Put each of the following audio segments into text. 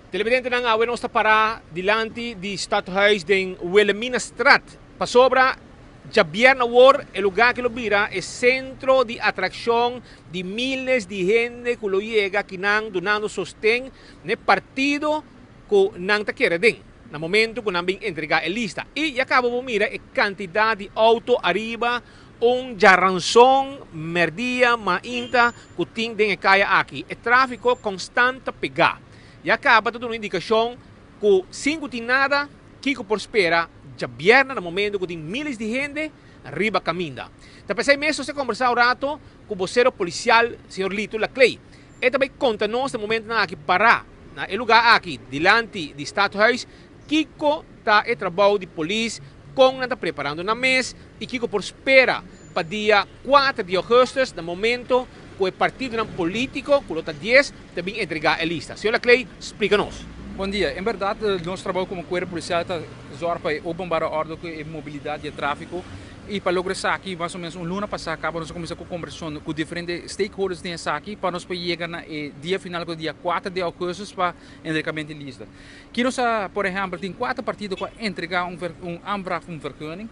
Televidentenan, awe nos ta pará dilanti di Stadhuis den Wilhelminastraat. Pasobra djabièrnè awor e lugá aki lo bira e sentro di atrakshon di miles di hende ku lo yega akinan dunando sosten n'e partido ku nan ta kere den na momento ku nan bin entregá e lista. I ya kaba bo mira e kantidat di outo ariba un djaranson mèrdia mainta ku tin den e kaya aki. E tráfiko konstant ta pegá. Ya kaba ta duna indikashon ku sin ku tin nada, kiko por spera djabièrnè na momento ku tin miles di hende riba kaminda. Ta p'esei mes nos a kombersá un rato ku bosero polisial señor Lito Laclay. E ta bai konta nos na momentonan aki pará na e lugá aki dilanti di Stadhuis kiko ta e trabou di polis, kon nan ta preparando nan mes i kiko por spera pa dia 4 di augustus na momento ku e partidonan politiko, ku lo ta 10, ta bin entregá e lista. Señor Laclay, splika nos. Bon dia. En bèrdat nos trabou komo kuerpo polisial ta zòrg pa e openbare òrde ku e mobilidat di e tráfiko i pa logra esaki mas o ménos un luna pasá kaba nos a kuminsá ku kombersashon ku diferente stakeholders den esaki pa nos por yega na e dia final ku ta dia 4 di augustus pa entregamentu di lista. Ki nos a, por ehèmpel, tin kuater partido ku a entregá un un aanvraag un vergunning.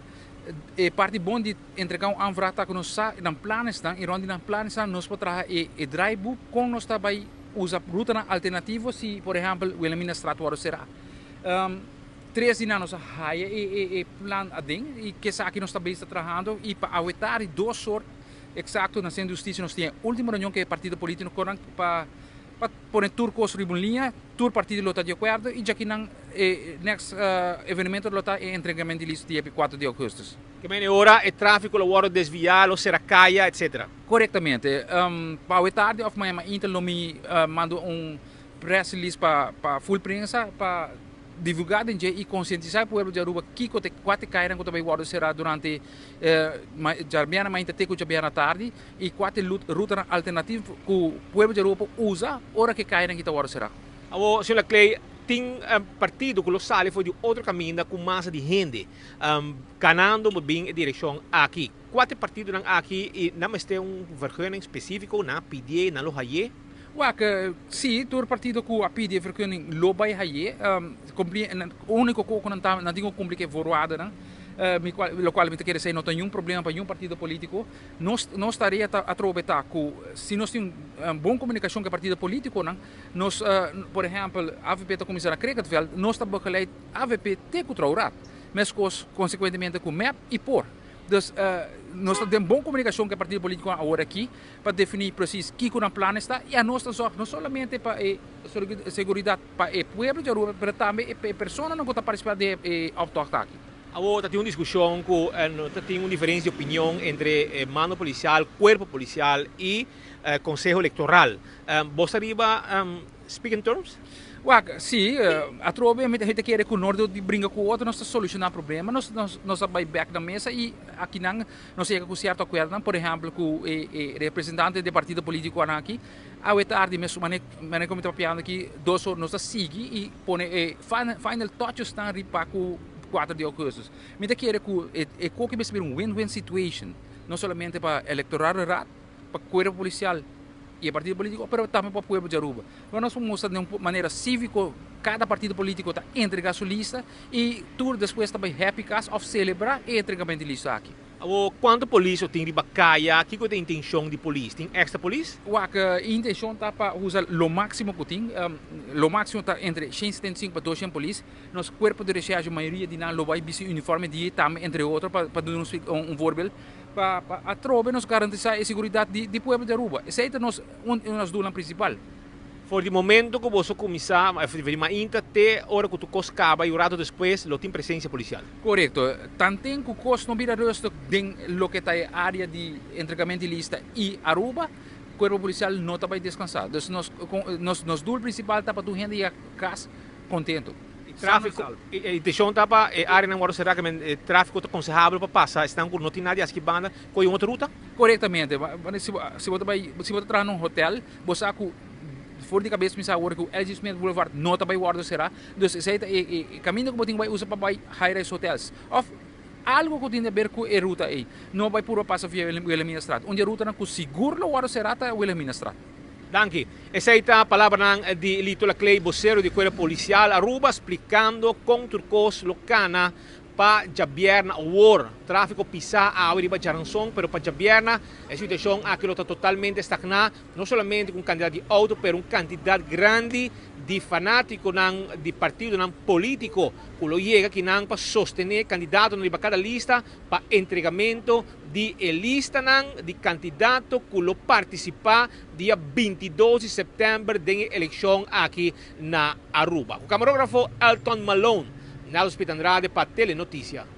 E parti bon di entregá un aanvraag ta ku nos sa nan planesnan i rònt di nan planesnan nos por traha e e draaiboek kon nos ta bai usa rutanan alternativo si, por ehèmpel, Wilhelminastraat wòrdu será. Tres di nan nos a haya e e e plan aden i kesaki nos ta bezig ta trahando i pa awe tardi dos or eksakto na Sentro di Hustisia nos tin e último reunion ku e partido polítikonan pa Pa pone tur kos riba un liña, tur partido lo ta di akuerdo i djakinan e next evenemento lo ta e entregamento di lista dia 4 di augustus. Ke mene ora e trafiko lo wòrdu desviá, lo sera kaya, etc. Korektamente. Pa awe tardi òf mañana mainta lo mi manda un press release pa pa full prensa pa divulgá den dje i konsientisá e pueblo di Aruba kiko ta e kuater kayanan ku ta bai wòrdu será durante djabièrnè mainta te ku djabièrnè tardi. I kua ta e rutanan alternativo ku pueblo di Aruba por usa ora ku e kayanan aki ta wòrdu será? Awor, señor Laclay, tin partido ku lo sali for di otro kaminda ku masa di hende kanando bo bin e direkshon aki. Kua ta e partidonan aki i nan mester un vergunning spesífiko? Nan a pidié? Nan lo hayé? Wak, sí, tur partido ku a pidi e vergunning lo bai hayé. Úniko kos ku nan ta, nan tin ku kumpli ku e voorwaardennan, lokual mi ta kere esei no ta niun problema pa niun partido polítiko. Nos nos tarea ta atrobe ta ku si nos tin un bon komunikashon ku e partido polítikonan, nos por ehèmpel avp ta kuminsá na Cricketveld, nos ta begeleid avp te ku Trouwraad. Meskos konsekuentemente ku mep i por. Dus nos ta den bon komunikashon ku e partido polítikonan awor aki pa definí presis kiko nan planes ta i anos ta zòrg no solamente pa e seguridat pa e pueblo di Aruba pero tambe e personanan ku ta partisipá den e optocht aki. Awor ta tin un diskushon ku no ta tin un diferensia di opinion entre e mando polisial, kuerpo polisial i konseho elektoral. Bo sta riba speaking terms? Wak, si, atrobe mi ta kere ku no di bringa ku otro nos ta solushoná problema, nos nos a bai bèk na mesa i akinan nos a yega ku sierto akuerdonan, por ehèmpel ku e representante di e partido polítikonan aki, awe tardi mes manera ku mi ta papiando aki dos or nos ta sigui i pone e final touchesnan riba ku 4 di augustus. Mi ta kere ku e koki mester bira un win-win situation, no solamente pa electorado raad, pa cuerpo policial y e partido politico, pero tambe pa pueblo di Aruba. Pero nos por mustra den un manera civico cada partido politico ta entrega su lista y tur despues ta bay happy cas of celebra e entregamento di lista aki. Awor, cuanto polis lo tin riba caya? Kico ta e intencion di polis? Tin extra polis? Wak, e intencion ta pa usa lo maximo cu tin. Lo maximo ta entre 175 pa 200 polis. Nos cuerpo di recherche, mayoria di nan lo bay bisti uniforme di tambe, entre otro, pa duna nos un voorbeeld, pa atrobe nos garantisa e seguridad di pueblo di Aruba. Esey ta nos un di nos doelnan principal. For di momento cu boso cuminsa, for di mainta te ora cu tur cos caba y un rato despues lo tin presencia policial. Corecto. Tanten cu cos no bira rustig den loke ta e area di entregamento di lista y Aruba, cuerpo policial no ta bay descansa. Dus nos doel principal ta pa tur hende yega cas contento. E tráfiko, e intenshon ta pa e áreanan wòrdu será, ke e tráfiko ta konsehabel pa pasa esnan ku no tin nada di hasi ki banda, kohe un otro ruta? Korektamente. Si bo si bo ta bai si bo ta traha na un hotel, bo sa ku for di kabes mi sa awor ku LG Smith Boulevard no ta bai wòrdu será. Dus esei ta e e kaminda ku bo tin ku bai usa pa bai high rise hotels òf algu ku tin di aber ku e ruta ei. No bai puru a pasa via Wilhelminastraat. Un di e rutanan ku sigur lo wòrdu será ta Wilhelminastraat. Danki. Esey ta palabranan di Lito Laclay, bosero di Cuerpo Policial Aruba, splicando con tur cos lo cana pa djabierna awor. Trafico pisa awe riba djaranson, pero pa djabierna e situacion aki lo ta totalmente stagna, no solamente cu un cantidad di auto, pero un cantidad grandi di fanaticonan di partidonan politico cu lo yega akinan pa sostene candidatonan riba cada lista pa entregamento di e listanan di candidato cu lo participa dia 22 di september den e eleccion aki na Aruba. Cu camarografo Elton Malone, Nelson Piet Andrade pa Telenoticia.